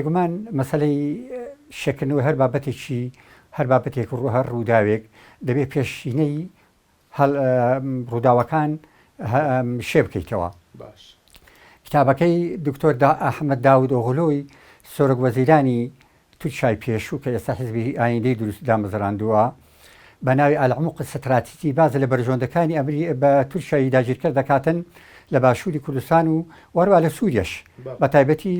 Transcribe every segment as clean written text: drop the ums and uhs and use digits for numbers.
بێگومان مەسەلەی شێکردنەوەی هەر بابەتێکی هەر بابەتێک و هەر ڕووداوێک دەبێ پێشینەی ڕووداوەکان شێ بکەیتەوە. باش. کتابەکەی دکتۆر ئەحمەد داود ئۆغلۆی سەرۆک وەزیرانی تورکیای پێشوو کە ئێستا حزبی ئایندەی دروست دامەزراندووە بە ناوی العمق الستراتیجی باس لە بەرژەوەندەکانی ئەمری بە تورکیای داگیرکەر دەکاتن لە باشووری کوردستان و وەروە لە سووریەش بە تایبەتی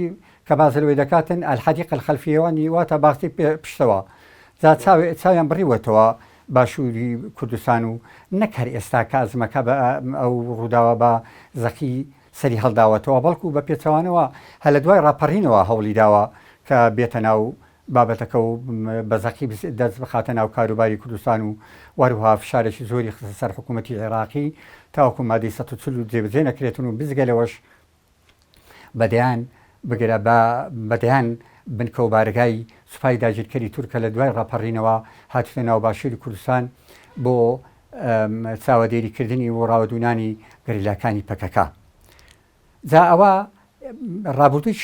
کە باس لەوەی دەکاتن الحدیقە الخلفیە وانی واتە باخچەی پشتەوە جا چاویان بڕیوەتەوە باشووری کوردستان و نەک هەر ئێستا کە ئەزمەکە بە ئەو ڕووداوە بە زەقی سەری هەڵداوەتەوە بەڵکو بە پێچەوانەوە هەر لە دوای ڕاپەڕینەوە هەوڵی داوە کە بێتە ناو بابەتەکە و بە زەقی دەست بخاتە ناو کاروباری کوردستان و وەروها فشارێکی زۆری خستە سەر حکوومەتی عێراقی تاوەکو مادەی 140 جێبەجێ نەکرێتن و بجگە لەوەش بە دەیان، بگرە بە بە دەیان بنکە و بارەگای سوپای داگیرکەری تورک کە لە دوای ڕاپەڕینەوە هاتووتە ناو باشووری کوردستان بۆ چاوەدێری کردنی و ڕاوەدوونانی گەریلاکانی پەکەکە. جا ئەوە ڕابردووی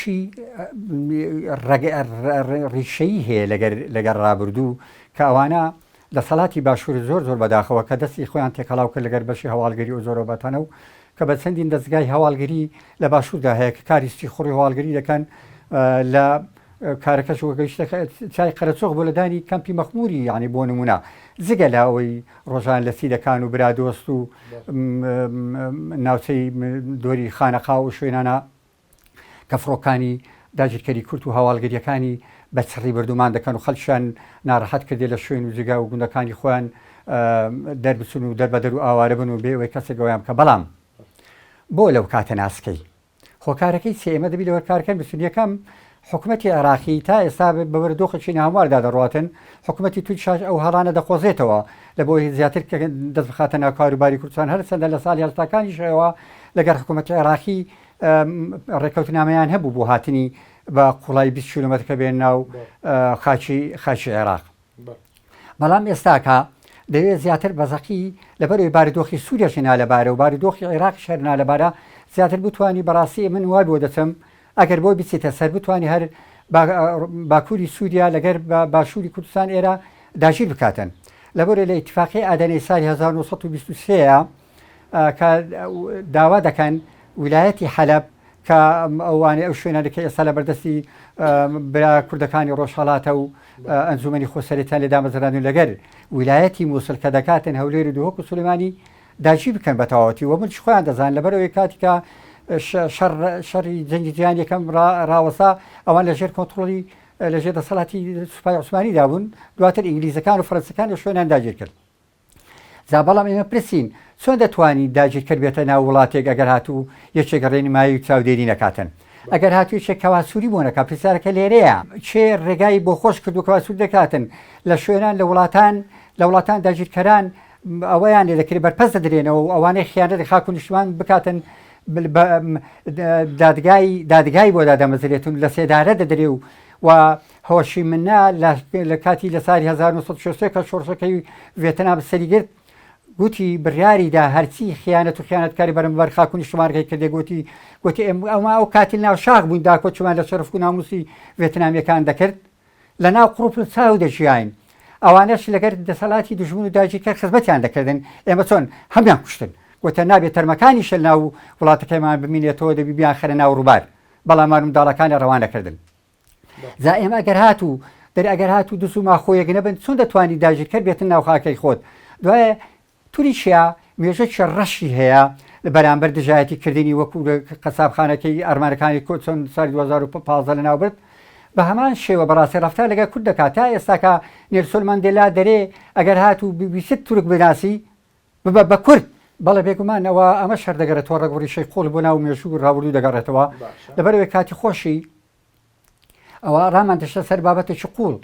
ڕیشەیی هەیە لەگەر لەگەر ڕابردوو کە ئەوانە دەسەڵاتی باشوور زۆر زۆر بەداخەوە کە دەستی خۆیان تێکەڵاو کرد لەگەر بەشی هەواڵگری و زۆرەبەتانە و کە بە چەندین دەزگای هەواڵگری لە باشووردا هەیە کە کاری سیخوڕی هەواڵگری دەکەن لە کارەکەش وەگەیشتە چای قەرەچۆخ بۆ لەدانی کەمپی مەخموری یعنی بۆ نمونە جگە لە ئەوەی ڕۆژان لە سیدەکان و برادۆست و ناوچەی دۆری خانەقا و شوێنانە کە فڕۆکانی داگیرکەری کورد و هەواڵگرییەکانی بە چڕی بردومان دەکەن و خەڵکیان ناڕەحەت کردێ لە شوێن و جێگا و گوندەکانی خۆیان دەربچن و دەربەدەر و ئاوارە بن و بێ ئەوەی کەسێک ئەویان بکە بەڵام بۆ لەو کاتە ناسکەی هۆکارەکەی چیە ئێمە دەبی لە هۆکارەکان بچین یەکەم حکومەتی عێراقی تا ئێستا بە بەرەدۆخێکی ناهەمواردا دەڕواتن حکومەتی تورکیاش ئەو هەڵانە دەقۆزێتەوە لە بۆی زیاتر دەست بخاتە ناو کاروباری کوردستان هەرچەندە لە ساڵی هەشتاکانیشەوە لەگەر حکومەتی عێراقی ڕێککەوتنامەیان هەبوو بۆ هاتنی بە قوڵای 20 کیلومەتر کە بێن ناو خاکی خاکی عێراق بەڵام ئێستاکە دەوێت زیاتر بەزەقی لەبەرەوەی بارودۆخی سووریەشی نالەبارە و بارودۆخی عێراق شەر نالەبارە زیاتر بتانی بەڕاستی من وای بۆ دەچم ئەگەر بۆی بچێتە سەر بتانی هەر باکووری سووریا لەگەر باشووری کوردستان ئێرە داگیر بکاتن لەبەرە لە ئیتفاقی ئادەنەی سالی 1923 کە داوا دەکەن ویلایەتی حەلەب کە ئەوانەی ئەو شوێنانە کە ئێستا لە بەردەستی برا کوردەکانی ڕۆژهەڵاتە و ئەنجومەنی خۆسەرێتیان لێ دامەزراندون لەگەر ویلایەتی موسڵ کە دەکاتن هەولێر و دهۆک و سلێمانی داگیر بکەن بە تەواوەتی و ملکی خۆیان دەزان لەبەرەوەی کاتی کە شەڕ شەڕی جەنگی جیهانی یەکەم ڕاوەسا ئەوان لەژێر کۆنتڕۆڵی لەژێر دەسەڵاتی سوپای عوسمانیدا بوون دواتر ئینگلیزەکان و فەرەنسەکان لە شوێنیان داگیر کرد. جا بەڵام ئێمە پرسین چۆن دەتوانی داگیرکەر بێتە ناو وڵاتێک ئەگەر هاتوو یەکێک ڕێنمایی و چاودێری نەکاتن ئەگەر هاتوو یەکێک کەواسووری بۆ نەکا پرسیارەکە لێرەیە کێ ڕێگای بۆ خۆش کردو کەواسوور دەکاتن لە شوێنان لە وڵاتان لە وڵاتان داگیرکەران ئەوەیان لێ دەکرێت بەرپەرچ دەدرێنەوە و ئەوانەی خیانەتی خاک و نیشتمان بکاتن دادگای دادگای بۆ دادەمەزرێت و لە سێدارە دەدرێ و و هۆشی منە لە کاتی لە سالی 1963 کە شۆڕشەکەی ڤێتنام سەری گرت گوتی بڕیاری دا هەرچی خیانەت و خیانەتکاری بەرامبەر خاک و نیشتمانەکەی کردێ گوتی گوتی ئەمە ئەو کاتی ناو شاخ بووین داکۆکیمان لە شەرەف و ناموسی ڤێتنامیەکان دەکرد لە ناو قوڕ و چاو دەژیاین ئەوانەش لەگەر دەسەڵاتی دوژمن و داگیرکەر خزمەتیان دەکردن ئێمە چۆن هەموان کوشتن گوتە نابێت تەرمەکانیش لە ناو وڵاتەکەمان بمینێتەوە دەبی بیانخەنە ناو ڕووبار بەڵام منداڵەکانی ڕەوانەکردن جا ئێمە ئەگەر هاتوو دەر ئەگەر هاتوو دز و ماخۆیەک نەبن چۆن دەتوانی داگیرکەر بێتن ناو خاکەی خۆت دوایە تورکیا مێژەکی ڕەشی هەیە لە بەرامبەر دژایەتی کردنی وەکو قەسابخانەکەی ئەرمانەکانی کۆ چۆن سالی 2015 لە ناو برد بە هەمان شێوە بەڕاستی ڕەفتار لەگەڵ کورد دەکات تا ئێستاکە نێلسۆن ماندێلا دەرێ ئەگەر هاتوو ویست تورک بناسی ببە بە کورد. بەڵێ بێگومان ئەوە ئەمەش هەر دەگەڕێتەوە ڕەگ و ڕیشەی قوڵ بۆ ناو مێژوو و ڕابردوو دەگەڕێتەوە لەبەرئەوەی کاتی خۆشی ئەوە ڕامان دەچتە سەر بابەتێکی قوڵ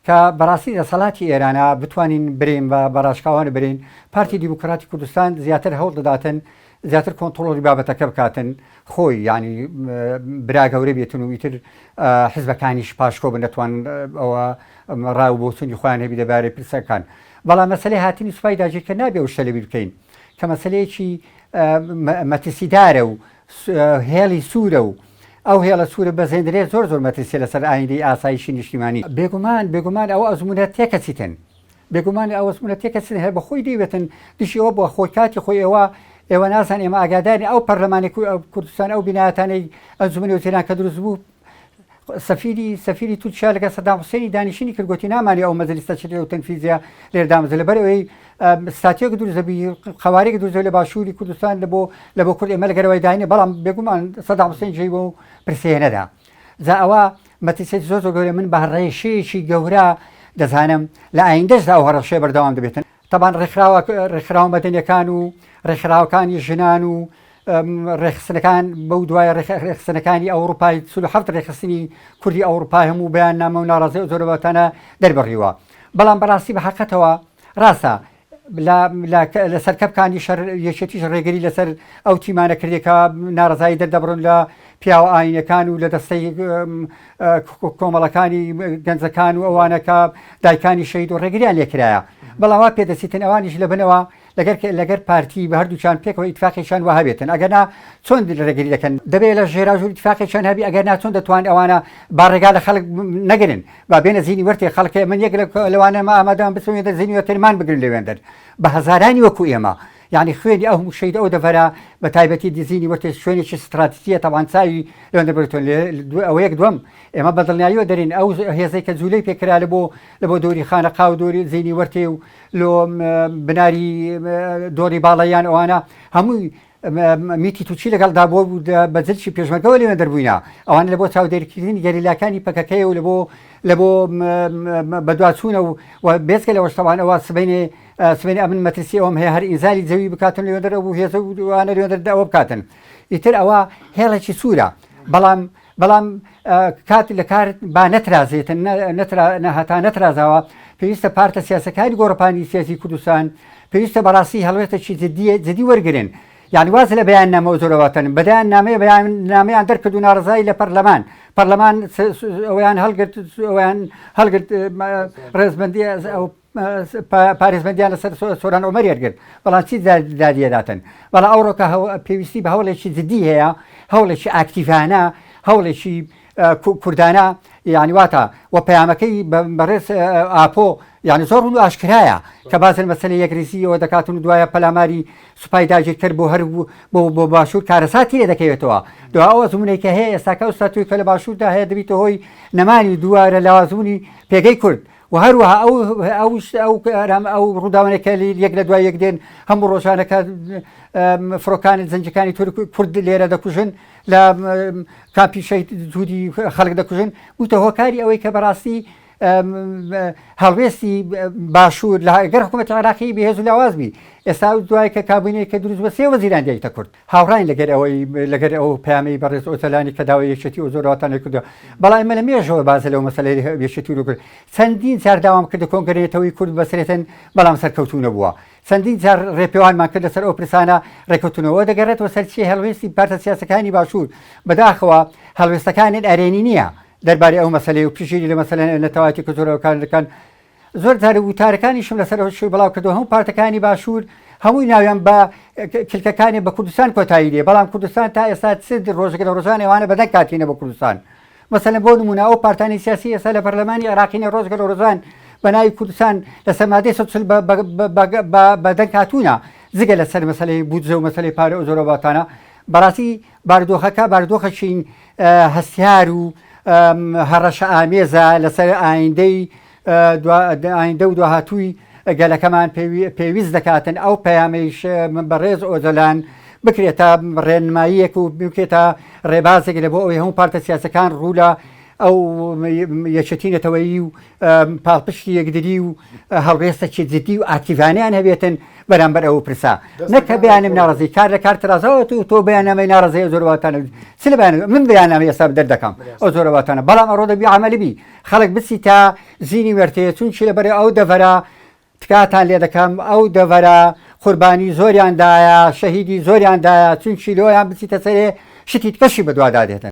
کە بەڕاستی دەسەڵاتی ئێرانە بتوانین برێن بە بەڕاشکاوانە برێن پارتی دیموکراتی کوردستان زیاتر هەوڵ دەداتن زیاتر کۆنتڕۆڵی بابەتەکە بکاتن خۆی یعنی برا گەورە بێتن و ئیتر حزبەکانیش پاشکۆ بن دەتوان ئەوە ڕا و بۆچوونی خۆیان هەبی دەبارەی پرسەکان بەڵام مەسەلەی هاتنی سوپای داگیرکەر نابێ ئەو شتە لەبیر بکەین کە مەسەلەیەکی مەترسیدارە و هێڵی سوورە و ئەو هێڵە سوورە بەزێندرێت زۆر زۆر مەترسیە لەسەر ئایندەی ئاسایشی نیشتیمانی. بێگومان بێگومان ئەوە ئەزموونە تێکەچیتن بێگومان ئەو ئەزموونە تێکەچیتن هەر بەخۆی دەیوێتن دژی ئەوە بووە خۆی کاتی خۆی ئێوە ئێوە نازان ئێمە ئاگادارین ئەو پەرلەمانی کوردستان ئەو بینایەتانەی ئەنجومەنی وەزیران کە دروست بوو سەفیری سەفیری تورکیا لەگەڵ سەدام حوسێنی دانیشینی کرد گۆتی نامانێ ئەو مەجلیس تەشریعی و تەنفیزیە لێرە دامەزرێ لەبەر ئەوەی ستاتیۆک دروست دەبی قەوارێک دروست دەبی لە باشووری کوردستان لە بۆ لە بۆ کورد ئێمە لەگەرەوەی داینێ بەڵام بێگومان سەدام حوسێن جێی بۆ پرسەیە نەدا جا ئەوە مەترسیەکی زۆر زۆر گەورە من بە ڕێشەیەکی گەورە دەزانم لە ئایندەشدا ئەو هەڕەشەیە بەردەوام دەبێتن تەبان ڕێکخراوە ڕێکخراوە مەدەنیەکان و ڕێکخراوەکانی ژنان و ڕێکخستنەکان بەو دوای ڕێکخستنەکانی ئەوروپای 47 ڕێکخستنی کوردی ئەوروپای هەموو بەیان نامە و ناڕازی ئەو جۆرە بابەتانە دەربڕیوە بەڵام بەڕاستی بە حەقەتەوە ڕاستە لەسەر کەپکانی شەر یەکێتیش ڕێگری لەسەر ئەو تیمانە کردێ کە ناڕزایی دەردەبڕن لە پیاوە ئاینەکان و لە دەستەی کۆمەڵەکانی گەنجەکان و ئەوانە کە دایکانی شەهید و ڕێگریان لێکرایە بەڵام وا پێدەچیتن ئەوانیش لە بنەوە لەگەر لەگەر پارتی بە هەردووکیان پێکەوە ئیتفاقێکیان وا هەبێتن ئەگەر نا چۆن ڕێگری دەکەن دەبێت لە ژێراژوور ئیتفاقێکیان هەبی ئەگەر نا چۆن دەتوان ئەوانە با ڕێگا لە خەڵک نەگرن با بێنە زینی وەرتێ خەڵکێ من یەک لەوانە ما ئامادەم بچم وێندەر زینی وەرتێمان بگرن لەوێندەر بە هەزارانی وەکو ئێمە یانی خوێنی ئەو هەموو شەهیدە ئەو دەڤەرە بە تایبەتی دزینی وەرتێ شوێنێکی ستراتیجیە تەبعەن چاوی لەوێندەر بگرتوون لێ ئەوە یەک دووەم ئێمە بە دڵنیاییەوە دەرین ئەو هێزەی کە جوولەی پێکرا لە بۆ لە بۆ دۆری خانەقا و دۆری زینی وەرتێ و لۆ بناری دۆری باڵەیان ئەوانە هەمووی میتی تورکی لەگەڵدا بووە و بە جلکی پێشمەرگەوە لەوێ دەربووینە ئەوانە لە بۆ چاودێریکردنی گەریلاکانی پەکەکەیە و لە بۆ لە بۆ بەدواچوونە و بێجگە لەوەش تەوان ئەوە سبەینێ سبەینێ ئەمن مەترسی ئەوەم هەیە هەر ئینزالی جەوی بکاتن لەوێ دەر ئەو هێزە و ئەوانە لەوێ دەر ئەوە بکاتن ئیتر ئەوە هێڵێکی سوورە بەڵام بەڵام کات لە کار با نەترازێتن هەتا نەترازاوە پێویستە پارتە سیاسەکانی گۆڕپانی سیاسی کوردستان پێویستە بەڕاستی هەڵوێستێکی جدیە جدی وەرگن یعنی واز لە بەیان نامە و زۆرەواتن بەدایان نامەیە بەیان نامەیان دەرکرد و ناڕزایی لە پەرلەمان پەرلەمان ئەویان هەڵگرت ئەویان هەڵگرت ڕێزبندی ئەو پارێزبەندیان لەسەر سۆران عومەر یەرگرت بەڵام چی دادیەداتن بەڵام ئەوڕۆکە پێویستی بە هەوڵێکی جدی هەیە هەوڵێکی ئاکتیڤانە هەوڵێکی کوردانە یعنی واتە و پەیامەکەی بەڕێز ئاپۆ یعنی زۆر ڕوون و ئاشکرایە کە بازن مەسەلەی یەکریزیەوە دەکاتن و دوایە پەلاماری سوپای داگیرکەر بۆ هەر بۆ بۆ باشوور کارەساتی لێ دەکەوێتەوە دوا ئەو ئەزموونەی کە هەیە ئێستاکە ئەو ستاتوی کە لە باشووردا هەیە دەبیتە هۆی نەمانی دووارە لاوازبوونی پێگەی کورد و هەروەها ئەو ئەو ئەو ئەو ڕووداوانەی کە یەک لە دوای یەک دێن هەموو ڕۆژانەکە فڕۆکانی جەنگەکانی تورک کورد لێرە دەکوژن لە کامپی شەهید جودی خەڵک دەکوژن بووتە هۆکاری ئەوەی کە بەڕاستی هەڵوێستی باشوور لە گەر حکوومەتی عێراقی بەهێز و لاواز بی ئێستا دوای کە کابینەی کە دروست بە سێ وەزیران دیتە کورد هاوڕاین لەگەر ئەوەی لەگەر ئەو پەیامەی بەڕێز ئۆجەلانی کە داوای یەکێتی و زۆر وڵاتانی کردووە بەڵام ئێمە لە مێژەوە باس لەو مەسەلەی یەکێتی و کرد چەندین جار داوام کردە کۆنگرەی نەتەوەی کورد بەسرێتن بەڵام سەرکەوتوو نەبووە چەندین جار ڕێپێوانمان کرد لەسەر ئەو پرسانە ڕێکەوتنەوە دەگەڕێتەوە سەر چی هەڵوێستی پارتە سیاسەکانی باشوور بەداخەوە هەڵوێستەکانیان ئەرێنی نییە دەربارەی ئەو مەسەلەی و پشتگیری لە مەسەلە نەتەوایەتی کلتورەکان دەکەن زۆر جار وتارەکانیشم لەسەر ئەو شوی بڵاو کردەوە هەموو پارتەکانی باشوور هەمووی ناویان بە کلکەکانی بە کوردستان کۆتایی دێ بەڵام کوردستان تا ئێستا چ ڕۆژێک لە ڕۆژان ئەوانە بەدەنگ کاتینە بۆ کوردستان مەسەلەن بۆ نمونە ئەو پارتانی سیاسی ئێستا لە پەرلەمانی عێراقینە ڕۆژگە لە ڕۆژان بە ناوی کوردستان لەسەر مادەی 140 بەدەنگ هاتوونە جگە لەسەر مەسەلەی بودجە و مەسەلەی پارە ئەو جۆرە بابەتانە بەڕاستی بارودۆخەکە بارودۆخێکی هەستیار و هەڕەشە ئامێزە لەسەر ئایندەی ئایندە و داهاتووی گەلەکەمان پێویست دەکاتن ئەو پەیامەیش بەڕێز ئۆجەلان بکرێتە ڕێنماییەک و بکرێتە ڕێبازێک لە بۆ ئەوەی هەموو پارتە سیاسەکان ڕوو لە ئەو یەکێتی نەتەوەیی و پاڵپشتی یەکدری و هەڵوێستەکی جدی و ئاکتیڤانەیان هەبێتن بەرامبەر ئەو پرسە نەک کە بەیانم ناڕازی کار لە کار ترازاوە و تۆ بەیاننامەی ناڕازی ئەو جۆرە واتانە چ لە بەیان من بەیاننامەی ئێستا دەردەکەم ئەو جۆرە واتانە بەڵام ئەڕۆ دەبی عەمەلی بی خەڵک بچی تا زینی وەرتێ چونکی لەبەر ئەو دەڤەرە تکاتان لێ دەکەم ئەو دەڤەرە قوربانی زۆریان دایە شەهیدی زۆریان دایە چونکی لۆیان بچیتە سەرێ شتی تکەشی بەدوادا دێتن.